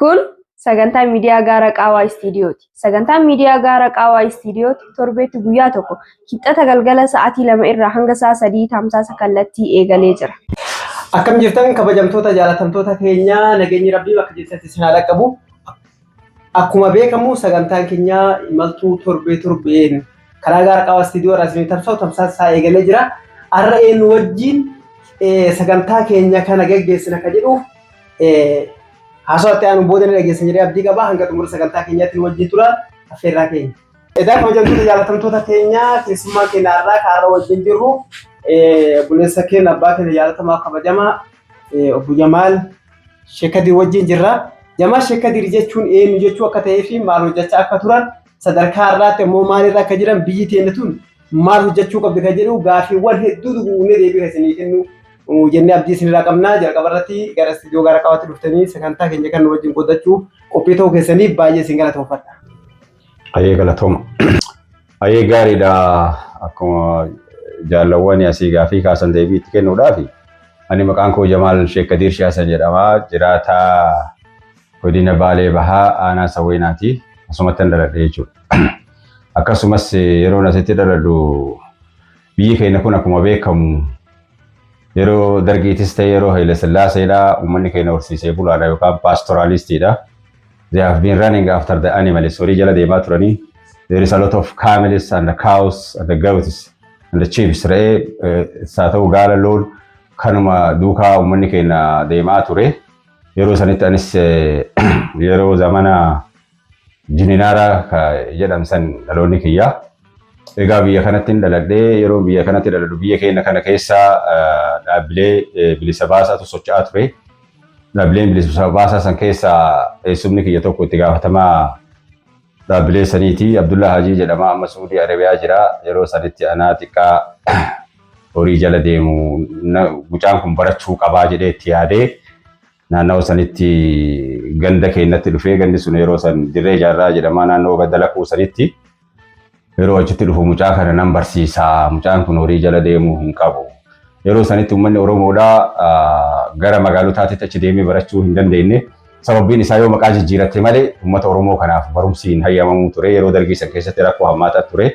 Kun sagantaa miidiyaa Gaara Qaawwaa Istiidiyooti. Sagantaan miidiyaa Gaara Qaawwaa Istiidiyooti torbeetti guyyaa tokko Kibxata galgala sa'aatii 2 irraa hanga sa'a 3 tamsaasa kallattii eegalee jira. Akkam jirtan, kabajamtoota jaalatamtoota keenya? Nageenyi Rabbii bakka jirtanitti isin haa dhaqqabu. Akkuma beekamu, sagantaan keenya imaltuu torbee torbeen karaa Gaara Qaawwaa Istiidiyoo irraa isinii tamsa'u tamsaasa isaa eegalee jira. Har'a eenyu wajjin sagantaa keenya kana geggeessina ka jedhuuf haasawaa itti aanu booda ni dhageessan jedhee abdii qaba. Hanga xumura sagantaa keenyaatti nu wajjin tura affeerraa keenya. Egaa kabajamtoota jaalatamtoota keenya, keessummaa keenya har'aa kaarra wajjin jirru obboleessa keenya, abbaa keenya jaalatamaa kabajamaa obbo Jamaal Sheekadir wajjin jirra. Jamaal Sheekadir jechuun eenyu jechuu akka ta'ee fi maal hojjechaa akka turan, sadarkaa har'aatti immoo maalirra akka jiran, biyyi teenya tun maal hojjechuu qabdi kan jedhu gaaffiiwwan hedduu duguugnee deebii kan isinii kennu jennee abdii isinirraa qabna. Jalqaba irratti gara istiidiyoo Gaara Qaawwaatti dhuftanii sagantaa keenya kan nu wajjin qoodachuu qophii ta'uu keessaniif baay'ee isin galatoomfadha. Ayyee, galatooma. Ayyee, gaariidha. Akkuma jaallawwan asii gaafii kaasan deebii itti kennuudhaaf, ani maqaan koo Jamaal Sheek Kadiir Shaasan jedhama. Jiraataa godina Baalee Bahaa, aanaa Sawweenaati. Asumatti dhaladhe jechuudha. Akkasumas yeroon asitti dhaladhu biyyi keenya kun akkuma beekamu yeroo Dargiitis ta'e yeroo Haile Sillaaseedha, uummanni keenya horsiisee bulaadha yookaan pastoralistiidha. They have been running after the animals. Horii jala deemaa turanii. There is a lot of camels and the cows and the goats and the sheep. Re'ee haa ta'u gaala, loon kanuma duukaa uummanni keenya deemaa ture. Yeroo sanitti anis yeroo zamana jininaara jedhamsan dhaloonni kiyya. Egaa biyya kanatti hin dhaladhee. Yeroo biyya kanatti dhaladhu biyya keenya kana keessa dhaabbilee bilisa baasaatu socho'aa ture. Dhaabbileen bilisa baasaa san keessa eessumni kiyya tokko itti gaafatamaa dhaabbilee saniiti. Abdullaa Hajii jedhama, amma Suudii Arabiyaa jira. Yeroo sanitti anaa xiqqaa horii jala deemu mucaan kun barachuu qabaa jedhee itti yaadee naannoo sanitti ganda keenyatti dhufee, gandi sun yeroo san Dirree Jaarraa jedhama, naannoo ganda Lakkuu sanitti yeroo achitti dhufu, mucaa kana nan barsiisaa, mucaan kun horii jala deemuu hin qabu. Yeroo sanitti uummanni Oromoodhaa gara magaalotaatti achi deemee barachuu hin dandeenye. Sababbiin isaa yoo maqaa jijjiiratte malee uummata Oromoo kanaaf barumsi hin hayyamamuu ture. Yeroo Dargii san keessatti rakkoo hammaataa ture.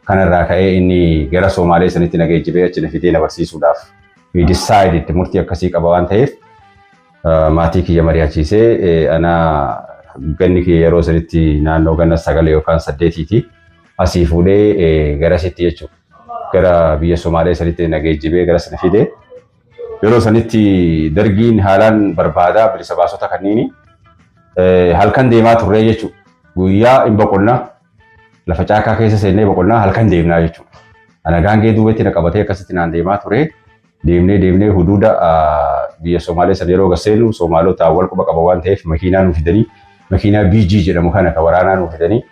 Kanarraa ka'ee inni gara Somaalee sanitti na geejjibee achi na fidee na barsiisuudhaaf. We decided murtii akkasii qaba waan ta'eef maatii kiyya mari'achiisee, ana ganni kiyya yeroo sanitti naannoo ganna 9 yookaan 8ti. Asii fuudhee garasitti jechuudha. Gara biyya Somaalee sanitti na geejjibee gara sana fidee. Yeroo sanitti Dargiin haalaan barbaadaa bilisa baasota kanniini halkan deemaa turree jechuudha. Guyyaa hin boqonnaa, lafa caakaa keessa seennee boqonnaa, halkan deemnaa jechuudha. Ana gaangee duubatti na qabatee akkasitti naan deemaa ture. Deemnee deemnee huduuda biyya Somaalee sana yeroo gaseenu Somaalota wal quba qaba waan ta'eef makiinaa nu fidanii, makiinaa BG jedhamu kana ka waraanaa nu fidanii,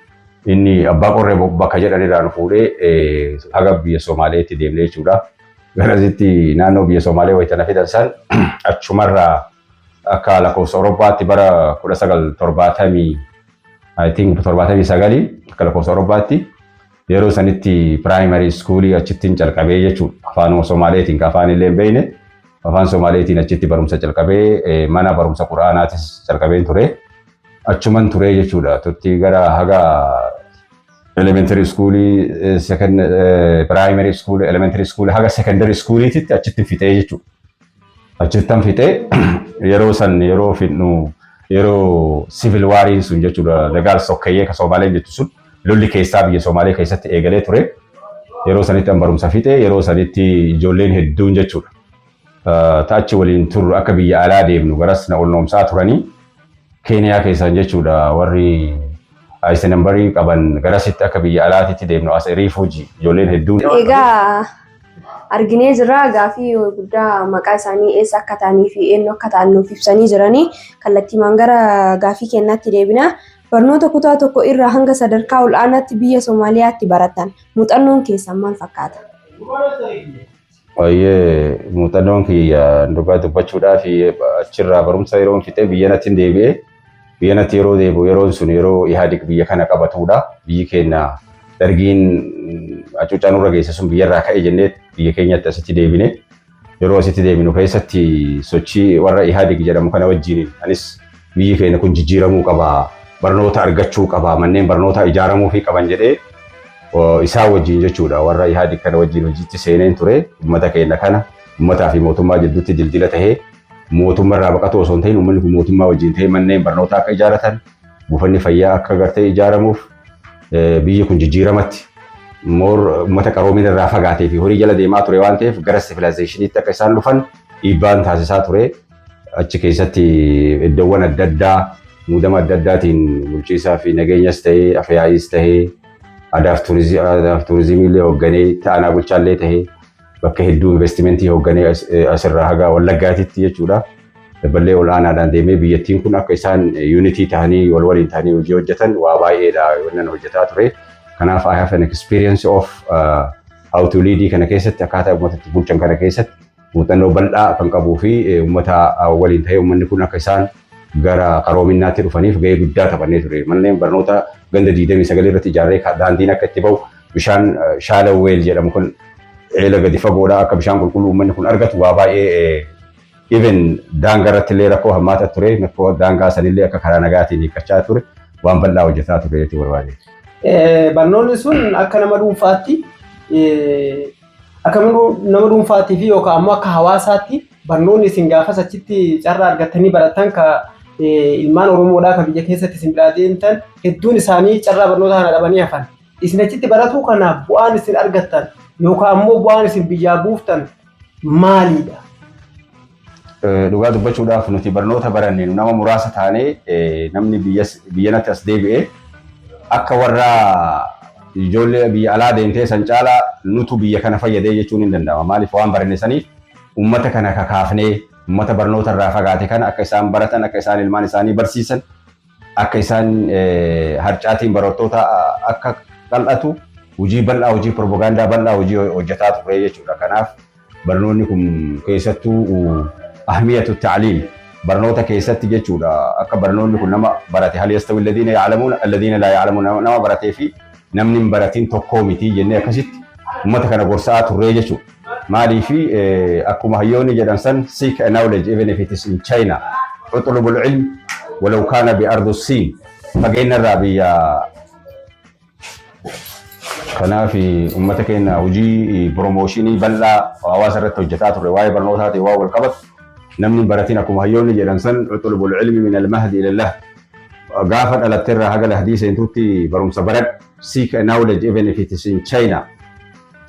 inni abbaa qorree bakka jedhanirraa nu fuudhee haga biyya Somaaleetti deemnee jechuudha. Garasitti naannoo biyya Somaalee wayita na fidan san achumarraa akka lakkoofsa Awurooppaatti bara 1970, I think 79 akka lakkoofsa Awurooppaatti, yeroo sanitti primary schoolii achittiin calqabee jechuudha. Afaanuma Somaaleetiin, ka afaan illee hin beekne, afaan Somaaleetiin achitti barumsa calqabee, mana barumsa Quraanaatis calqabeen ture. Achuman ture jechuudha. Turtii gara haga elementary schoolii, second primary school, elementary school haga secondary schooliitti achitti fixee jechuudha. Achittan fixee. Yeroo san yeroo fidnu yeroo civil wariin sun jechuudha, dagaal sokkeeyyee ka Somaaleen jettu sun, lolli keessaa biyya Somaalee keessatti eegalee ture. Yeroo sanitti an barumsa fixe. Yeroo sanitti ijoolleen hedduun jechuudha. Ta'achi waliin turru akka biyya alaa deemnu garas na olnoomsaa turanii, Keeniyaa keessan jechuudha, warri IC numberii qaban garasitti akka biyya alaatitti deemnu as refugee ijoolleen hedduun. Egaa arginee jirra, gaafii guddaa maqaa isaanii, eessa akka ta'anii fi eenyu akka ta'an nuuf ibsanii jiranii. Kallattiimaan gara gaafii kennaatti deebina. Barnoota kutaa 1 irraa hanga sadarkaa ol'aanaatti biyya Somaaliyaatti baratan. Muuxannoon keessan maal fakkaata? Baay'ee muuxannoon kiyya dhugaa dubbachuudhaaf, achirraa barumsa yeroo fixee biyya natti hin deebi'e. Biyya natti yeroo deebi'u yeroon sun yeroo Ihaadig biyya kana qabatudha. Biyyi keenya Dargiin hacuuccaa nurra geesse sun biyyarraa ka'e jennee biyya keenyatti asitti deebine. Yeroo asitti deebinu keessatti sochii warra Ihaadig jedhamu kana wajjin anis Biyyi keenya kun jijjiiramuu qaba, barnoota argachuu qaba, manneen barnootaa ijaaramuu fi qaban jedhee isaa wajjin jechuudha, warra Ihaadig kana wajjin hojiitti seeneen ture. Uummata keenya kana uummataa fi mootummaa jidduutti dildila tahee, mootummaa irraa baqatu osoo hin ta'in, uummanni kun mootummaa wajjin ta'ee manneen barnootaa akka ijaaratan, buufanni fayyaa akka gartee ijaaramuuf, biyyi kun jijjiiramatti moor uummata qaroomina irraa fagaatee fi horii jala deemaa ture waan ta'eef gara civilizationiitti akka isaan dhufan dhiibbaan taasisaa ture. Achi keessatti iddoowwan adda addaa muudama adda addaatiin bulchiisaa fi nageenyas ta'ee, afyaayis ta'ee, aadaaf turizimii illee hoogganee, ta'anaa bulchaallee ta'ee, bakka hedduu investimentii hoogganee asirraa haga Wallaggaatitti jechuudha. Daballee ol aanaadhaan deemee biyyattiin kun akka isaan unity ta'anii wal waliin ta'anii hojii hojjetan waa baay'eedha wannan hojjetaa ture. Kanaaf I have an experience of how to lead kana keessatti, akkaataa uummata itti bulchan kana keessatti muuxannoo bal'aa kan qabuu fi uummata waliin ta'ee uummanni kun akka isaan gara qaroominaatti dhufaniif gahee guddaa taphannee ture. Manneen barnoota ganda 29 irratti ijaarree, daandiin akka itti bahu, bishaan shallow well jedhamu kun eela gadi fagoodhaa akka bishaan qulqulluu uummanni kun argatu waa baay'ee, even daangaa irratti illee rakkoo hammaata ture, rakkoo daangaa sanillee akka karaa nagaatiin hiikkachaa ture, waan bal'aa hojjetaa ture jechuu barbaade. Barnoonni sun akka nama dhuunfaatti fi yookaan ammoo akka hawaasaatti barnoonni isin gaafas achitti carraa argattanii baratan ka ilmaan Oromoodhaa kan biyya keessatti isin biraa deemtan hedduun isaanii carraa barnoota kana dhabanii hafan. Isin achitti baratuu kanaaf bu'aan isin argattan yookaan ammoo bu'aan isin biyyaa buuftan maalidha? Dhugaa dubbachuudhaaf, nuti barnoota baranne nama muraasa taanee, namni biyyanatti as deebi'ee akka warra ijoollee biyya alaa deemtee san caalaa nutu biyya kana fayyadee jechuun hin danda'ama. Maaliif? Waan baranne saniif uummata kana kakaafnee, uummata barnoota irraa fagaate kana akka isaan baratan, akka isaan ilmaan isaanii barsiisan, akka isaan harcaatiin barattoota akka qal'atu hojii bal'aa, hojii propagaandaa bal'aa hojii hojjetaa ture jechuudha. Kanaaf barnoonni kun keessattuu ahmiyatu ta'liim barnoota keessatti jechuudha, akka barnoonni kun nama barate hal yastawi alladhiina ya'lamuuna alladhiina laa ya'lamuun, nama baratee fi namni hin baratin tokkoo miti jennee akkasitti uummata kana gorsaa turree jechuudha. Maaliifi, akkuma hayyoonni jedhan san, "Seek a knowledge even if it is in China. Utlubul ilm walau kaana bi ardu siin." Fageenya irraa biyya kanaaf uummata keenya hojii promotion bal'aa hawaasa irratti hojjetaa turre waa'ee barnootaatiin waa wal qabatu. Namni hin baratin, akkuma hayyoonni jedhan san, utlubul ilmi min al-mahdi ila Allah, gaafa dhalatte irraa haga lahdii seentutti barumsa baradhu. "Seek a knowledge even if it is in China.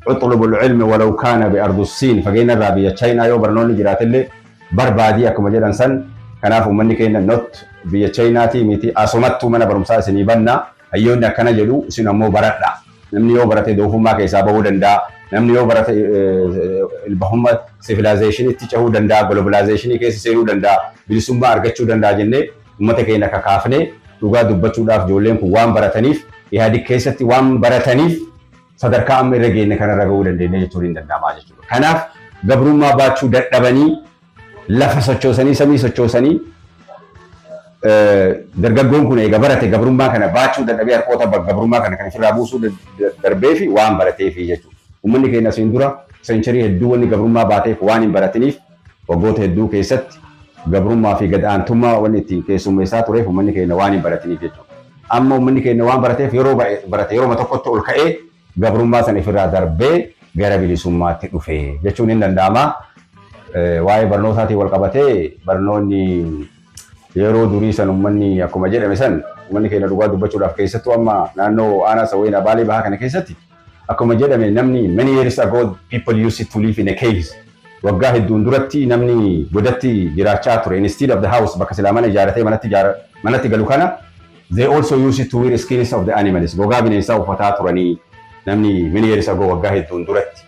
Utlubul ilmi walau kaana bi ardu siin." Fageenya irraa biyya China yoo barnoonni jiraatillee barbaadii akkuma jedhan san. Kanaaf uummanni keenya not biyya Chainaatii miti, asumattuu mana barumsaa isinii bannaa, hayyoonni akkana jedhu, isin ammoo baradha. Namni yoo barate doofummaa keessaa bahuu danda'a. Namni yoo barate ilbahummaa civilizationitti cehuu danda'a, globalizationii keessa seenuu danda'a, bilisummaa argachuu danda'a jennee uummata keenya kakaafnee, dhugaa dubbachuudhaaf ijoolleen kun waan barataniif, Ihaadig keessatti waan barataniif, sadarkaa amma irra geenye kanarra gahuu dandeenya jechuun hin danda'amaa jechuudha. Kanaaf gabrummaa baachuu dadhabanii lafa sochoosanii, samii sochoosanii, dargaggoon kun eega barate gabrummaa kana baachuu dadhabee harkoota gabrummaa kana kan ofirraa buusuu darbee fi waan barateefi jechuudha. Uummanni keenya asiin dura century hedduu wanni gabrummaa baateef waan hin baratiniif, waggoota hedduu keessatti gabrummaa fi gad-aantummaa wanni ittiin keessummeessaa tureef uummanni keenya waan hin baratiniif jechuudha. Amma uummanni keenya waan barateef, yeroo barate yeroo tokkotti ol ka'ee gabrummaa sana ofirraa darbee gara bilisummaatti dhufe jechuun hin danda'ama. Waa'ee barnootaatiin wal qabatee, barnoonni yeroo durii san uummanni akkuma jedhame san, uummanni keenya dhugaa dubbachuudhaaf keessattuu amma naannoo aanaa Sawweenaa Baalee Bahaa kana keessatti akkuma jedhame namni many years ago people used to live in a caves. Waggaa hedduun duratti namni godatti jiraachaa ture instead of the house, bakka silaa mana ijaaratee manatti galu kana. They also used to wear skins of the animals, gogaa bineensaa uffataa turanii namni many years ago, waggaa hedduun duratti.